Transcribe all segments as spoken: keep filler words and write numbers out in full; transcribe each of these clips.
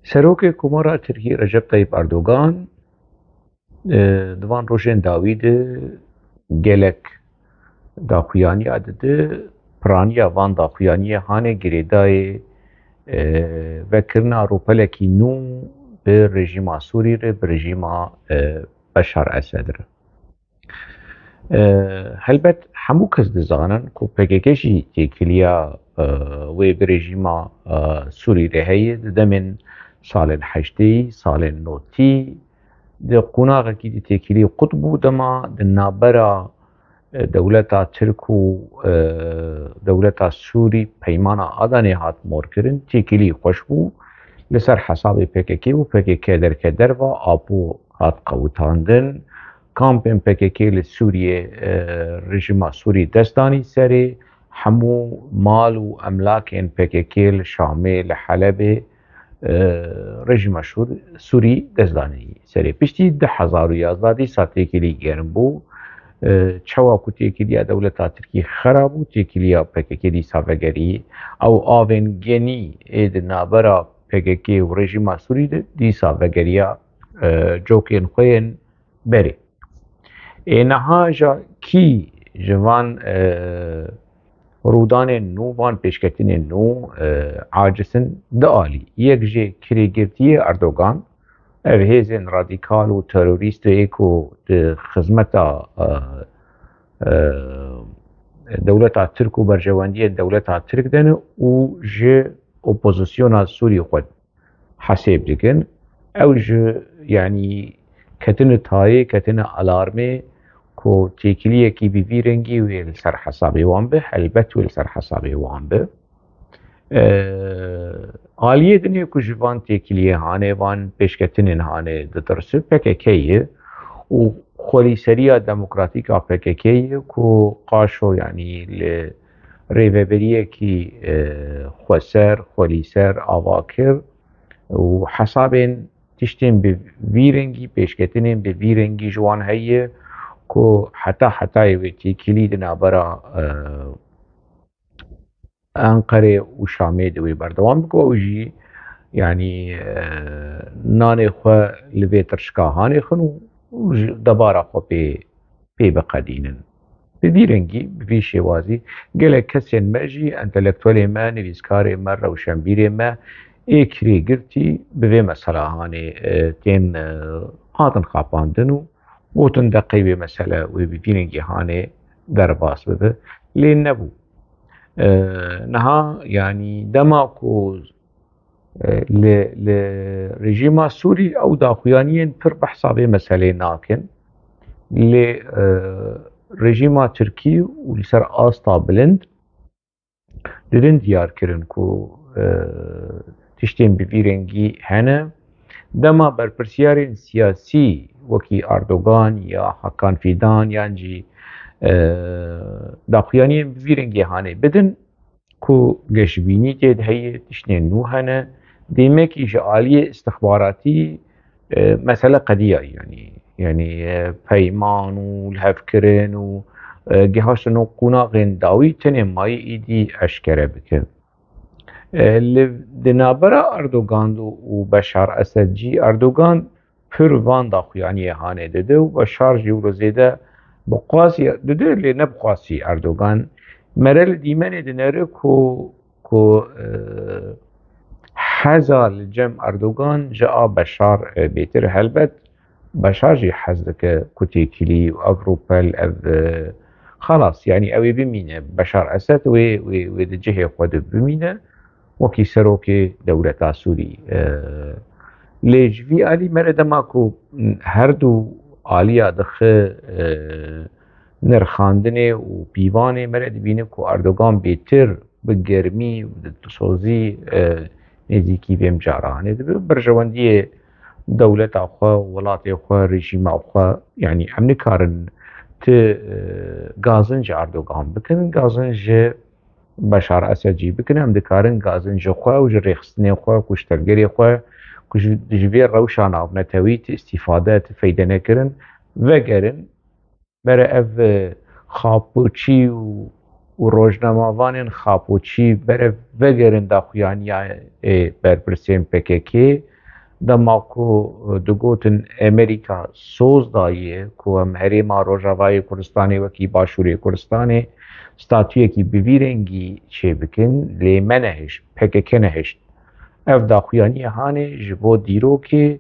Serokê Komara Tirkî Recep Tayyip Erdogan, e, di van rojên dawî de gelek daxuyaniya dide, piraniya van daxuyaniyê hane girêdayê, e, vekirina rûpelekî nû bi rejîma Sûrî re, bi rejîma, e, Beşar Esed re. E, helbet hemû kes dizanin ku P K K jî têkiliya, e, wê bi rejîma, e, Sûrî re heye. Di demên salên heştêyî, salên notî, di qonaxekî di têkilî qut bû, dema di navbera, e, dewleta Tirk û, e, dewleta Sûrî peymana Adanê hat morkirin, têkilî xweş bû. Li ser hesabê P K K û P K K derke derva Apo hat qewitandin. Kampên P K K li Sûriyê, e, rejîma Sûrî dest danî serê, hemû mal û emlakên P K K li Şamê, li Helebê, e, rejîma Şûr-, Sûrî dest danî serê. Piştî du hezar û yazdeh dîsa têkilî germ bû. E, çawa ku têkiliya dewleta Tirkî xera bû, têkiliya P K K dîsa vegerî. Ew avên genî ê di navbera P K K û rejîma Sûrî de dîsa vegeriya, e, cokên xwe yên berê. Ê niha ja kî ji van, e, rûdanên nû, van pêşketinên nû, e, aciz in, du alî. Yek jê kirêgirtiyê Erdogan, ev hêzên radîkal û terorîst ê ku di xizmeta, e, e, dewleta Tirk û berjewendiyên dewleta Tirk de ne û ji opozisyona Sûrî xwe hesêb dikin. Ew ji, yanî, ketine tayê, ketine alarmê ku têkiliyekî bi vî rengî wê li ser hesabê wan be, helbet wê li ser hesabê wan be. Eee, aliyê dinê ku ji van têkiliyê hanê, van pêşketinên hanê ditirse P K K ye û xwelîseriya demokratîk a P K K ye ku qaşo, yanî, li rêveberiyekî, e, xweser, xwelîser ava kir û hesabên tiştên bi vî rengî, pêşketinên bi vî rengî ji wan heye ku heta hetayê wê têkilî di navbera, e, Enqerê û Şamê di wê berdewam bike û jî, yanî, e, nanê xwe li vê tirşika hanê xin û, û ji debara xwe pê, pê biqedînin. Bi vî rengî, bi vî şêwazî gelek kesên me jî, entelektuelê me, nivîskarê me, rewşenbîrê me ê kirêgirtî bi vê mesela hanê, e, tên, e, hatin xapandin û gotin deqey wê mesele wê bi vî rengî hanê derbas bibe. Lê nebû. E, niha, yanî, dema ku, e, li, li rejîma Sûrî ew daxuyaniyên pir behsa vê meselê nakin, lê, e, rejîma Tirkî û li ser asta bilind didin diyar kirin ku, e, tiştên bi vî rengî hene. Dema berpirsiyarên siyasî wekî Erdogan ya Hakan Fîdan yan jî, e, daxuyaniyên bi vî rengî hanê bidin ku geşbînî tê de heye, tiştên nû hene, dêmekî ji aliyê istixbaratî, e, mesele qediya, yanî, yanî, e, peyman û lihevkirin û, e, gihaştin û qonaxên dawî tenê mayî êdî eşkere bikin. E, li, di navbera Erdogan û, û Beşar Esed jî, Erdogan pir van daxuyaniyê hanê dide û Beşar jî wilo zêde bi qasî dide, lê ne bi qasî Erdogan. Mere li dîmenê dinere ku, ku, e, heza li cem Erdogan ji a Beşar, e, bêtir. Helbet Beşar jî hez dike ku têkilî û ev rûpel, ev, e, xelas, yanî ew ê bimîne. Beşar Esed wê, wê, wê di cihê xwe de bimîne wekî serokê dewleta Sûrî. E, lê ji vî alî mere dema ku her du aliya dixe, e, nirxandinê û pîvanê, mere dibîne ku Erdogan bêtir bi germî û di dilsozî, e, nêzîkî vê mijaranê dibe. Berjewendiyê dewleta xwe, welatê xwe, rejîma xwe, yanî em nikarin ti, e, gazin ji Erdogan bikin, gazin ji Beşar Esed jî bikin, em dikarin gazin ji xwe û ji rêxistinê xwe, ku ji tevgerê xwe, ku ji, ji vê rewşa navnetewî ti îstîfade, ti feyde nekirin, vegerin, bere ev, e, xapoçî û, û rojnamevanên xapoçî bere vegerin daxuyaniya, e, berpirsên P K K, Dema ku digotin Amerîka soz daye ku em herêma Rojavayê Kurdistanê wekî Başûrê Kurdistanê statuyekî bi vî rengî çêbikin, lê me nehişt, P K K nehişt. Ev daxuyaniye hanê ji bo dîrokê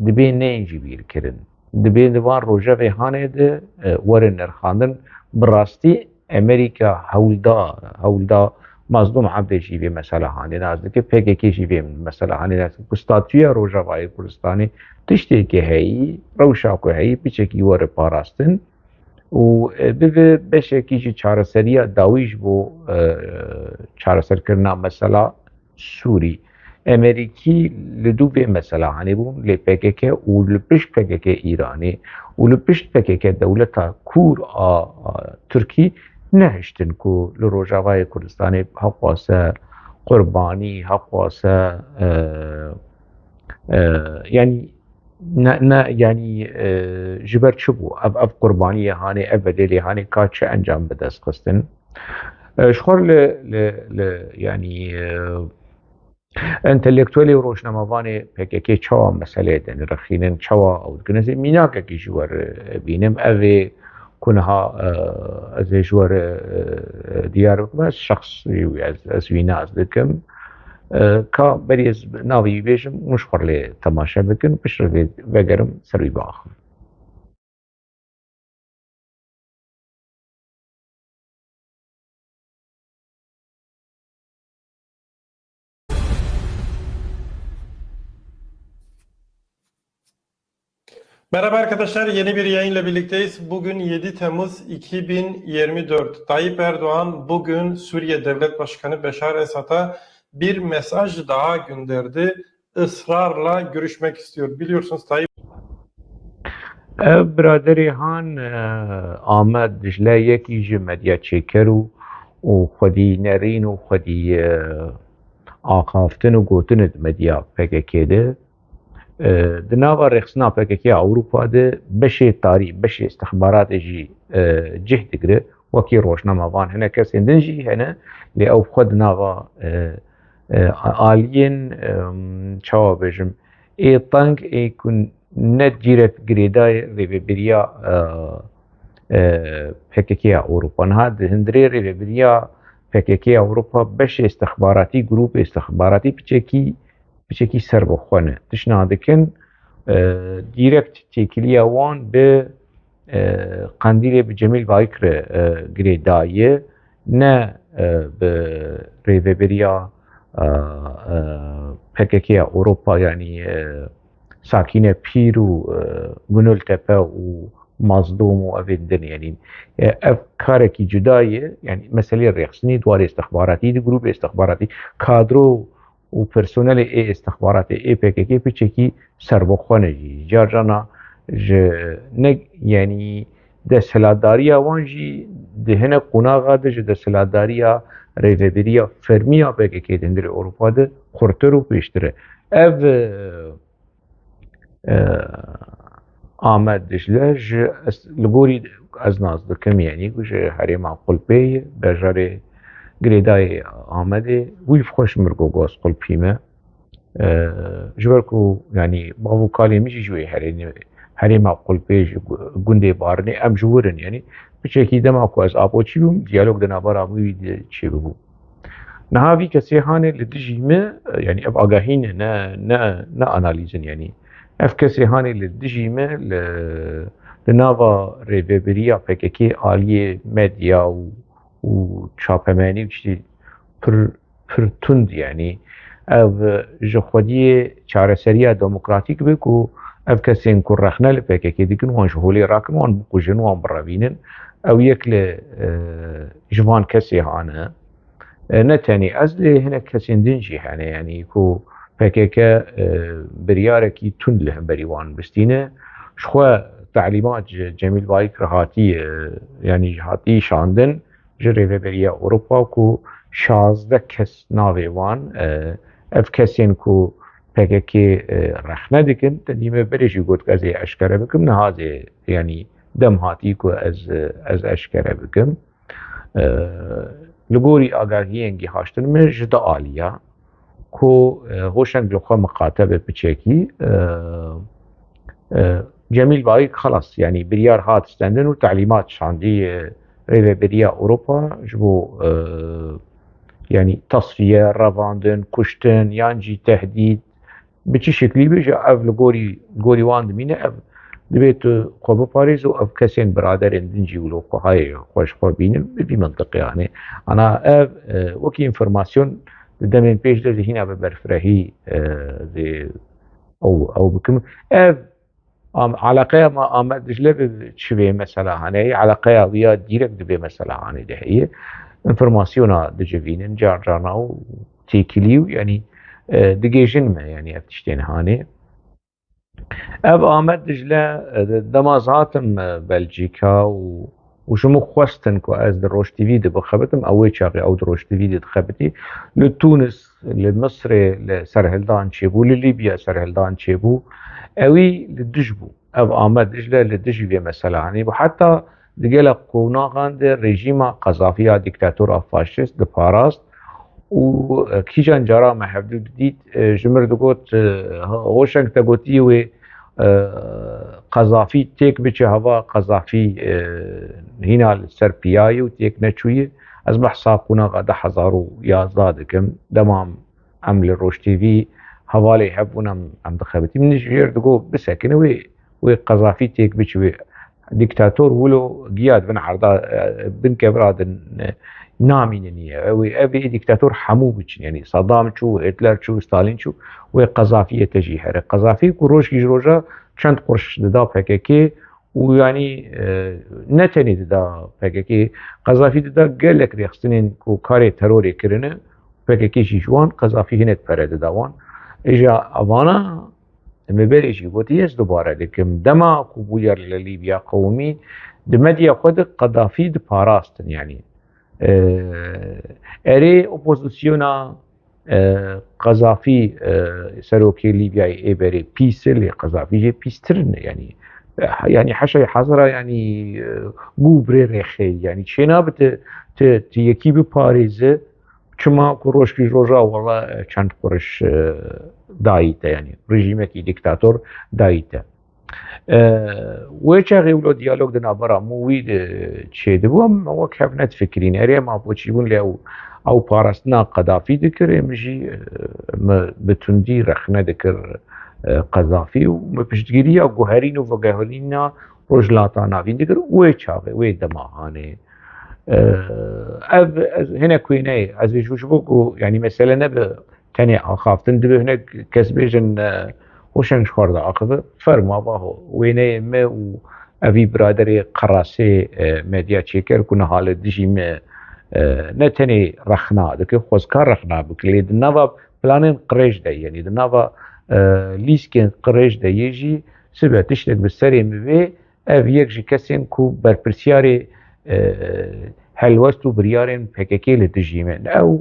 dibê neyên ji bîr kirin. Dibê di van rojevê hanê de, e, werin nirxandin. Bi rastî Amerîka hewlda, hewlda Mazlûm Ebdê jî vê mesela hanê nas dike, P K K jî vê mesela hanê nas dike. Ku statûya Rojavayê Kurdistanê tiştê ku heyî, rewşa ku heyî, piçekî were parastin û, e, bibe beşekî ji çareseriya dawî ji bo, e, çareserkirina mesela Sûrî. Amerîkî li dû vê mesela hanê bûn, lê P K K û li pişt P K K Îranê û li pişt P K K dewleta kûr a, a Tirkî nehiştin ku li Rojavayê Kurdistanê heqwase qurbanî, heqwase, e, e, yanî ne, ne, yanî, e, ji ber çi bû? Ev, ev qurbaniyê hanê, ev bedelê hanê ka çi encam bi dest xistin? E, ji xwe li, li, li, yanî, e, Entelektuelê û rojnamevanê P K K çawa meseleyê dinirxînin, çawa ew dikin? Ez ê mînakekî ji we re bînim. Ev ê ku niha, e, ez ê ji we re, e, diyar bikim, ez şexsî wî, ez, ez wî nas dikim. E, ka berî ez navê wî bêjim, hûn ji xwe re lê temaşe bikin, piştre vê vegerim ser wî biaxivim. Merhaba arkadaşlar, yeni bir yayınla birlikteyiz. Bugün yedi Temmuz iki bin yirmi dört. Tayyip Erdoğan bugün Suriye Devlet Başkanı Beşar Esad'a bir mesaj daha gönderdi. Israrla görüşmek istiyor. Biliyorsunuz Tayyip Ev biraderê han, e, Amed Dicle yekî ji medya çêker û, û xwedî nerîn û xwedî, e, axaftin û gotin di medya P K K de. E, di nava rêxistina P K K ya Ewropa de beşê tarî, beşê istixbaratê jî, e, cih digire. Wekî rojnamevan hene, kesên din jî hene, lê ew xwe di nava, e, e, aliyên, e, çawa bêjim, ê teng, ê ku ne direkt girêdayê rêvebiriya, e, e, P K K ya Ewropa. Niha di hundirê rêvebiriya P K K ya Ewropa beşê istixbaratî, grûpê istixbaratî piçekî, piçekî serbixwe ne. Tişna dikin, e, direkt têkiliya wan bi, e, Qendîlê bi Cemîl Bayik re, e, girêdayî, ne, e, bi rêvebiriya, e, e, P K K ya Ewropa, yanî, e, Sakîne Pîr û, e, Gunul Tepe û Mazlûm û evên din, yanî, e, ev karekî cuda ye, yanî meseleyê rêxistinî di warê istixbaratî, di grûpê istixbaratî, kadro û personelê ê istixbaratê ê P K K piçekî serbixwe ne jî. Car carna ji ne, yanî desthilatdariya wan jî di hinek qonaxa de ji desthilatdariya rêvebiriya fermî ya P K K di hundirê Ewropa de xurtir û pêştir e. Ev, e, e, Amed Dicle ji, ez, li gorî ez nas dikim, yanî ku ji herêma Qulpê ye, bajarê girêdayê Amedê, wî xweş mir ku goz Qulpî me. E, ji ber ku, yanî, bav û kalê min jî ji wê herêne-, herêma Qulpê ji gu-, gundê Barinê, em ji wir in, yanî, piçekî dema ku ez Apoçî bûm, diyalog di navbera min wî de çêbibû. Niha vî kesê hanê li dijî me, e, yanî ev agahî ne, ne, ne, ne analîz in, yanî. Ev kesê hanê li dijî me, li, li nava rêvebiriya P K K aliyê medya û, û çapemenî û tiştî pir, pir tund, yanî. Ev ji xwediyê çareseriya demokratîk be ku ev kesên ku rexne li P K K dikin, wan ji holê rakin, wan bikujin, wan birevînin. Ew yek li, e, ji van kesê hane. E, ne tenê ez, lê hinek kesên din jî hene, yanî ku P K K, e, biryarekî tund li hemberî wan bistîne. Ji xwe telîmat ji Cemîl Bayik re hatî, e, yanî hatî şandin ji Rêveberiya Ewropa ku şazdeh kes navê wan, e, ev kesên ku P K K, e, rexne dikin, te dî me berê jî got ez ê eşkere bikim, niha zê, yanî dem hatî ku ez, e, ez eşkere bikim. E, li gorî agahiyên gihaştin me ji du aliya, ku, e, Hoşeng li xwe miqate bi piçekî, e, e, Cemîl Bayik xelas, yanî biryar hat stendin û telîmat şandî, e, rêveberiya Ewropa ji bo, e, yanî tasfiye, revandin, kuştin yan jî tehdîd, bi çi şeklî be jî ev li gorî, gorî wan dimîne, ev divê tu xwe biparêz û ev kesên biraderên din jî wilo xwe hayê xwe ji xwe bînin, bi vî mintiqê anê. Ana ev, e, wekî înformasyon di demên pêş de jî hîna bi berfirehî, e, dê ew, ew bikim. Ev am-, eleqeya me Amed Dicle bi çi vê mesela hanê? Eleqeya wî ya dîrek di vê mesela hanê de heye. Înformasyona dicivînin car carna û têkilî û, yanî, e, digêjin me, yanî ev tiştên hanê. Ev Amed Dicle, e, dema ez hatim, e, Belcîka û, û ji min xwestin ku ez di Roj T V de bixebitim, ew wê çaxê ew di Roj T V de dixebitî. Li Tunis, li Misrê li serhildan çêbû, li Lîbya serhildan çêbû. Ewî li dij bû. Ev Amed Dicle li dijî vê mesela hanê bû. Heta di gelek qonaxan de rejîma Qezafî ya dîktatora faşîst diparast û, e, kîjan cara me hevdû didît, e, ji mir digot, e, Hoşeng te gotiye wê, e, Qezafî têk biçe hava, Qezafî, e, hîna li ser piya ye û têk neçûye. Ez behsa qonaxa du hezar û yazdeh dikim. Dema em li Roj T V hevalê hev bûn, em, em dixebitî. Min ji jêr digot bisekine wê, wê Qezafî têk biçi wê. Dîktator wilo giya di bin erda, e, bin kevira din, e, namîne niye. Ew ê, ev ê dîktator hemû biçin. Yanî Saddam çû, Hitler çû, Stalin çû, wê Qezafiyê te jî here. Qezafî ku rojkî ji roja çend qurş dida P K K û yanî, e, ne tenê dida P K K, Qezafî dida gelek rêxistinên ku karê terorê kirine, P K K jî ji wan, Qezafî hinek pere dida wan. Îja evana, em ê berê jî gotî, ez dubare dikim. Dema ku bûyer li Lîbya qewimî, di medya xwe de Qedafî diparastin, yanî, e, erê opozisyona, e, Qezafî, e, serokê Lîbyayê ê berê pîs e, lê Qezafî jê pîstir in, yanî, e, yanî heşa yê hazira, yanî, e, gû birê rêxê, yanî çênabe tu, tu, tu yekî biparêze, çima ku rojkî ji roja wela, e, çend quriş, e, dayî te, yanî rejîmekî dîktator dayî te. E, wê çaxê wilo diyalog di navbera min û wî de çêdibû, em wek hev nedifikirîn. Erê, em apoçî bûn, lê ew, ew parastina Qedafî dikir, ê min jî, e, min bi tundî rexne dikir, e, Qedafî û min piştgiriya guherîn û veguherîna Rojhilata Navîn dikir. Wê çaxê, wê dema hanê. E, ev, ez hinek wêneyê, ez ê ji, ji bo ku, yanî mesele nebe tenê axaftin, divê hinek kes bêjin, e, Hoşeng ji xwe re diaxive. Ferma, baho, wêneyê me û evî biraderê qerasê, e, medya çêker ku niha li dijî me, e, ne tenê rexna dike, xwezka rexna bike, lê di nava planên qirêj de, yanî di nava, e, lîskên qirêj de yê jî sibe tiştek bi serê min bê, ev yek ji kesên ku berpirsiyarê, e, helwest û biryarên P K K li dijî me ne. Ew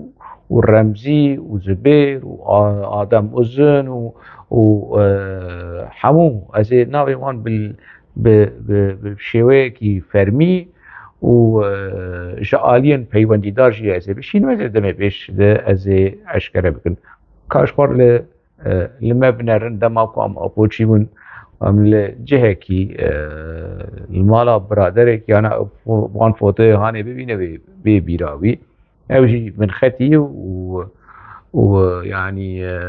û Remzî û Zubêr û A-, Adem Uzun û, û, e, hemû, ez ê navê wan bi, bi, bi, bi şêweyekî fermî û, e, ji aliyên peywendîdar jî ez ê bişînim, ez ê demê pêş de ez ê eşkere bikim. Ka ji xwe li e, li me binerin, dema ku em apoçî bûn, em li cihekî, e, li mala biraderekî, yana fo-, wan fotoyê hanê bibîne bê, bê bîra wî. Ew jî min xetî û, û, yanî, e,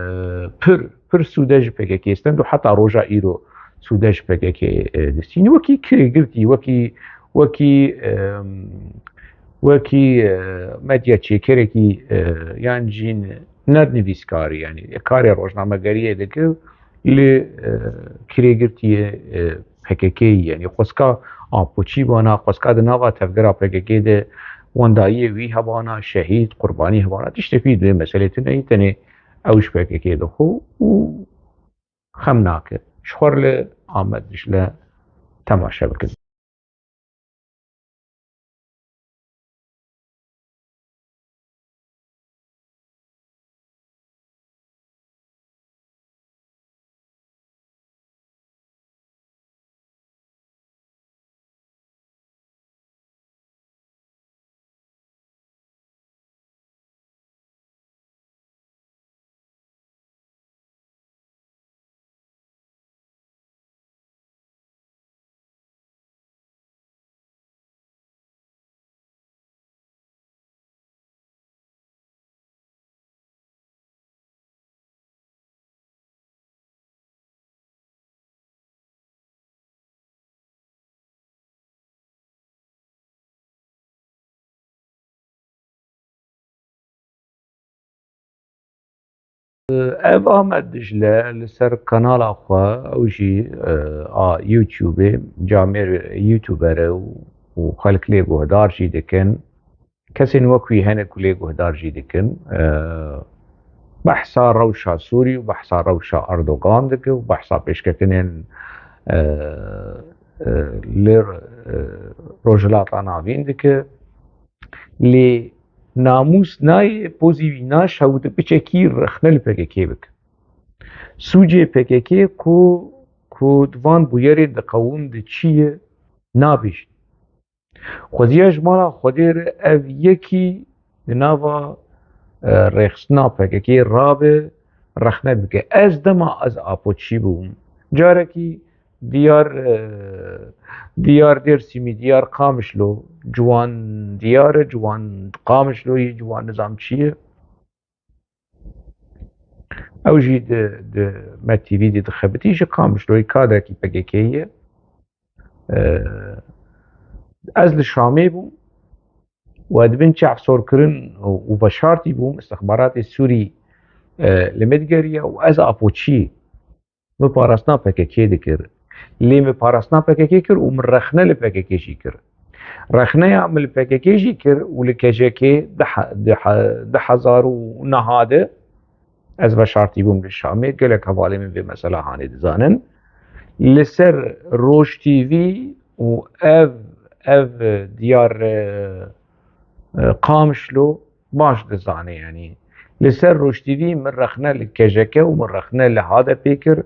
pir, pir sûde ji P K K stend û heta roja îro sûde ji P K K, e, distîne. Wekî kirêgirtî, wekî, wekî, e, wekî, e, medya çêkerekî, e, yan jî ne nivîskarî, yanî karê rojnamegeriyê dike, li, e, kirêgirtiyê, e, P K K, yanî xwezka apoçî bana, xwezka di nava tevgera P K K de wendayiyê wî hebana, şehîd, qurbanî hebana, tiştekî di vê meselê tune yî, tenê ew ji P K K dixwe û xem nake. Ji xwe re li Amed Dicle temaşe bikin. Ev Amed Dicle li ser kanala xwe, ew jî, e, a YouTube-ê, camêr YouTuber e û, û xelk lê guhdar jî dikin. Kesên wek wî hene ku lê guhdar jî dikin. E, behsa rewşa Sûrî û behsa rewşa Erdogan dike û behsa pêşketinên, e, e, li, e, Rojhilata Navîn dike. Lê namûs nayê, pozî wî naşewite biçekî rexne li P K K bike. Sûcê P K K ku, ku di van bûyerên diqewim de çi ye, nabêjin. Xweziya ji mala Xwedê re ev yekî di nava, e, rêxistina P K K rabe, rexne bike. Ez dema ez Apoçî bûm, carekî Diyar, e, Diyar Dêrsimî, Diyar Qamişlo, ciwan Diyar e, ciwan Qamişloyî, ciwan nizam çi ye. Ew jî di, di Med T V de dixebitî, ji Qamişloyê kadrekî P K K ye. E, ez li Şamê bûm û ez di bin çavsorkirin û, û veşartî bûm, istixbaratê Sûrî, e, li min digeriya û ez Apoçî. Min parastina P K K dikir. Lê min parastina P K K kir û min rexne li P K K jî kir. Rexneya min li P K K jî kir û li K J K di he-, di he-, di hezar û neha de ez veşartî bûm li Şamê. Gelek hevalê min vê mesela hanê dizanin. Li ser Roj T V û ev, ev Diyar, e, e, Qamişlo baş dizane, yanî. Li ser Roj T V min rexne li K J K û min rexne li H D P kir.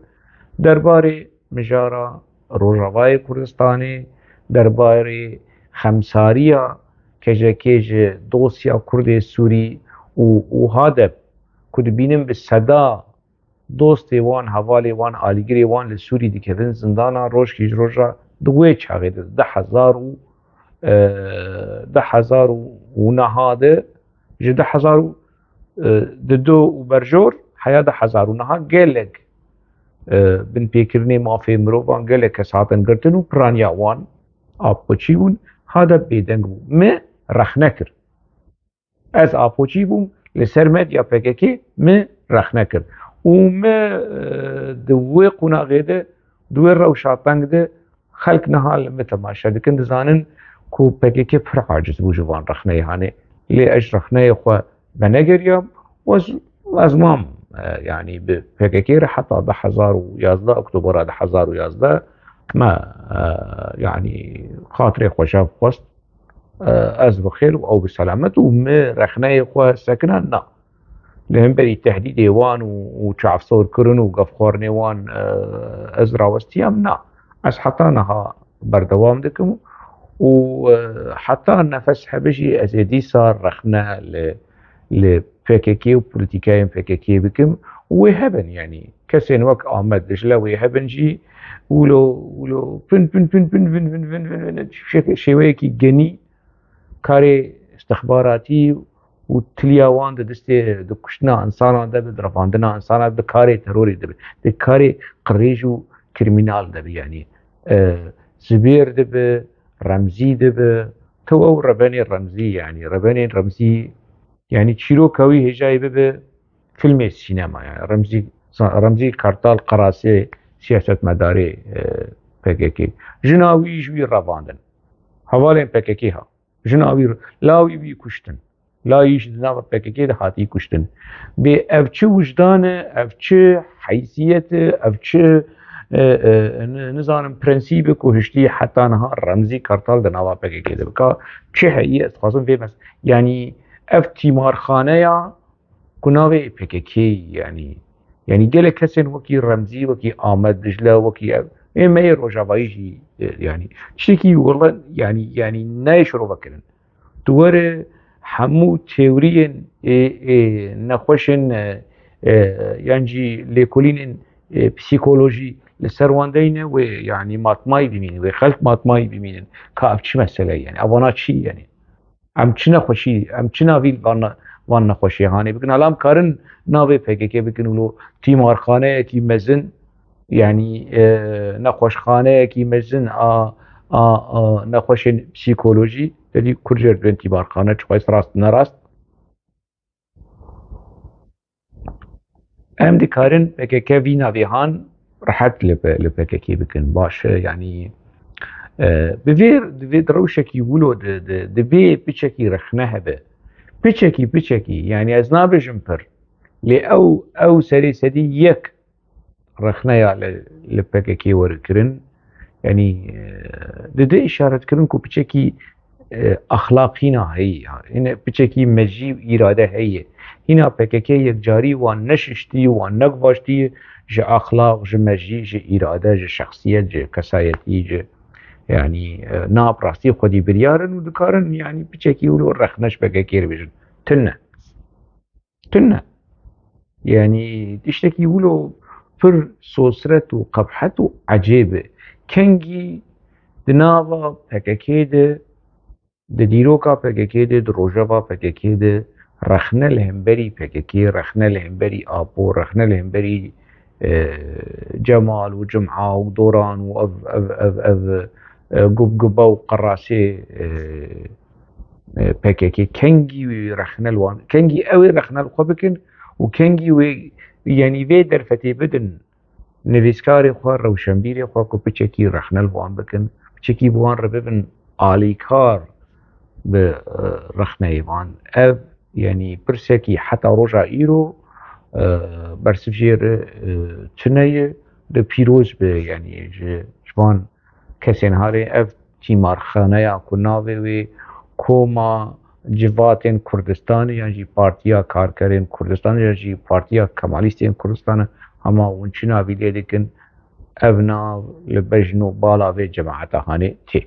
Derbarê mijara Rojavayê Kurdistanê, derbarê xemsariya K J K ji dosya Kurdê Sûrî û, û H D P ku dibînin bi seda dostê wan, hevalê wan, alîgirê wan li Sûrî dikevin zindana, rojkî ji roja di wê çaxê de, di hezar û, e, di hezar û neha de, ji di hezar û, e, di du û berjor heya di hezar û neha gelek, e, binpêkirinê mafê mirovan, gelek kes hatin girtin û piraniya wan Apoçî bûn, H D P bêdeng bû. Me rexne kir. Ez Apoçî bûm, li ser medya P K K min rexne kir. Û min, e, di wê qonaxê de, di wê rewşa teng de xelk niha li min temaşe dikin, dizanin ku P K K pir aciz bû ji van rexneyê hanê. Lê ez ji rexneyê xwe venegeriyam û ez, ez mam, e, yanî bi P K K re heta du hezar û yazdeh, Oktobera du hezar û yazdeh me, e, yanî xatirê xwe ji hev xwest. E, ez bi xêr û ew bi selamet û min rexneyê xwe sekina na. Li hemberî tehdîdê wan û, û çavsorkirin û gefxwarinê wan, e, ez rawestiyam na. Ez heta niha berdewam dikim û, e, heta nefes hebe jî ez ê dîsa rexne li, li P K K û polîtîkayên P K K bikim û wê hebin, yanî kesên wek Amed Dicle wê hebin jî, wilo, wilo pin, pin, pin, pin, pin, pin, pin, pin, pin, pin, şê-, şêweyekî genî karê istixbaratî û tiliya wan di distê, di kuştina insanan de bi, di revandina insanan de bi, karê terorê de bi, di karê qirêj û krîmînal de bi, yanî, e, Zibêr de bi, Remzî de bi, tew ew rebenê Remzî, yanî rebenên Remzî, yanî çîroka wî hêjayî bibe, filmê sînema, yani Remzî, Remzî Kartal Qerasê siyasetmedarê, e, P K K. Jina wî ji wî revandin. Hevalên P K K ha. Jina wî, lawî wî kuştin. Lawî jî di nava P K K de hatî kuştin. Bê ev çi wijdan e, ev çi heysiyet e, ev çi, e, e, ni-, nizanim prensîb e ku hiştî heta niha Remzî Kartal di nava P K K de bika. Çi heyî ez dixwazim vê mes-, yanî ev tîmarxaneya ku navê P K K, yanî, yanî gelek kesên wekî Remzî, wekî Amed Dicle, wekî ev, ê me yê Rojavayî jî, e, yanî tiştekî wele, yanî, yanî nayê şirove kirin. Tu were hemû teoriyên ê, ê nexweşên, e, e, yan jî lêkolînên, e, psîkolojî li ser wan deyne, wê, yanî matmayî bimînin, wê xelk matmayî bimînin. Ka ev çi mesele ye, yanî evana çi ye, yanî? Em çi nexweşî, em çi navî van, van nexweşiyê hanê bikin? Hala em karin navê P K K bikin wilo tîmarxaneyekî mezin, yanî, e, nexweşxaneyekî mezin a, a, a nexweşên psîkolojî, te dî Kurd jê re dibên tîmarxane, çiqas rast ne rast? Em dikarin P K K vî navê han rehet li, li P K K bikin. Baş e, yanî, e, bi vê, di vê, di rewşekî wilo di, di, di vê piçekî rexne hebe. Piçekî, piçekî, yanî ez nabêjim pir. Lê ew, ew serê sedî yek rexneya li, li P K K were kirin. Yanî, e, dide îşaret kirin ku piçekî, e, axlaq hîna heye. Hîne piçekî mejî û îrade heye. Hîna P K K yekcarî wan neşiştî, wan neguvaştî ji axlaq, ji mejî, ji îrade, ji şexsiyet, ji kesayetî, ji, yanî, e, na bi rastî xwedî biryar in û dikarin, yanî piçekî wilo rexne ji P K K re bêjin. Tune. Tune. Yanî tiştekî wilo pir sosret û qebhet û ecêb e. Kengî di nava P K K de, di dîroka P K K de, di rojeva P K K de rexne li hemberî P K K, rexne li hemberî Apo, rexne li hemberî, e, Cemal û Cuma û Doran û ev, ev, ev, ev, e, gubguba û qerasê, e, e, P K K kengî wê rexne li wan, kengî ew ê rexne li xwe bikin û kengî wê, yanî vê derfetê bidin nivîskarê xwe, rewşenbîrê xwe ku piçekî rexne li wan bikin, piçekî bi wan re bibin alîkar bi, e, rexneyê wan. Ev, yanî pirsekî heta roja îro, e, bersiv jê re, e, tune ye, de pîroz be, yanî ji, ji van kesên harê ev tîmarxaneya ku navê wê Koma Civatên Kurdistanê yan jî Partiya Karkerên Kurdistanê yan jî Partiya Kemalîstên Kurdistanê, hema hûn çi navî lê dikin, ev nav li bejn û bala vê cemaeta hanê tê.